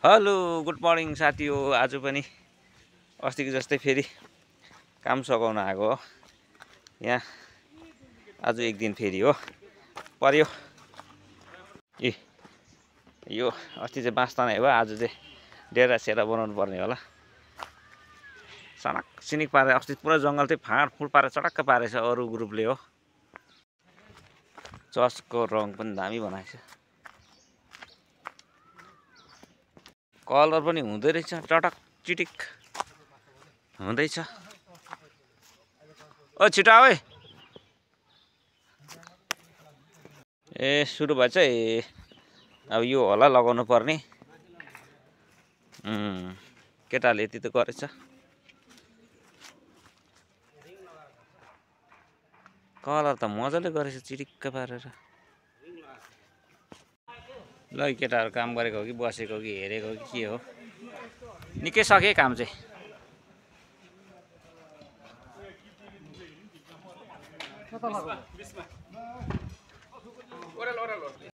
Hello good morning साथी हो। आज पनि अस्तिको जस्तै फेरि काम सघाउन आएको हो यहाँ। आज एक दिन फेरि हो पर्यो। यो अस्ति चाहिँ बाँस तनाइ हो, आज चाहिँ डेरा सेरा बनाउनु पर्ने होला। सनक सिनिक पारेर अस्ति पुरा जङ्गल चाहिँ फाँडफुँड पारेर चटक्क पारेछ अरू ग्रुपले हो। चर्चको रङ पनि दामी बनाएछ, कलर पनि हुँदै रहेछ, चटक चिटिक हुँदैछ। ओ छिटो आऊ है। ए सुरु भएछ है। अब यो होला लगाउनु पर्ने। केटाले यति त गरेछ। कलर त मजाले गरेछ चिटिक्क पारेर। ल केटाहरू काम गरेको हो कि बसेको हो कि हेरेको हो कि के हो, निकै सके काम चाहिँ।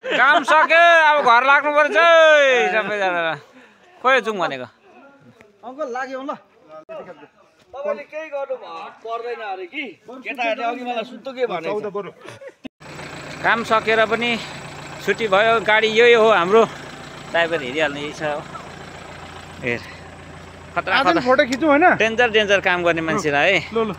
काम सक्यो, अब घर लाग्नु पर्छ सबैजना। खोइ जाउँ भनेको अङ्कल लाग्यो ल। तपाईले केही गर्नु पर्दैन अरे कि केटाहरुले अघि मलाई सुत्तुकै भनेको। काम सकेर पनि छुट्टी भयो। गाडी यही हो हाम्रो, ड्राइभर हेरिहाल्ने यही छ। हेर खतरा खतरा फोटो खिचौँ हैन। डेन्जर काम गर्ने मान्छेलाई है। ल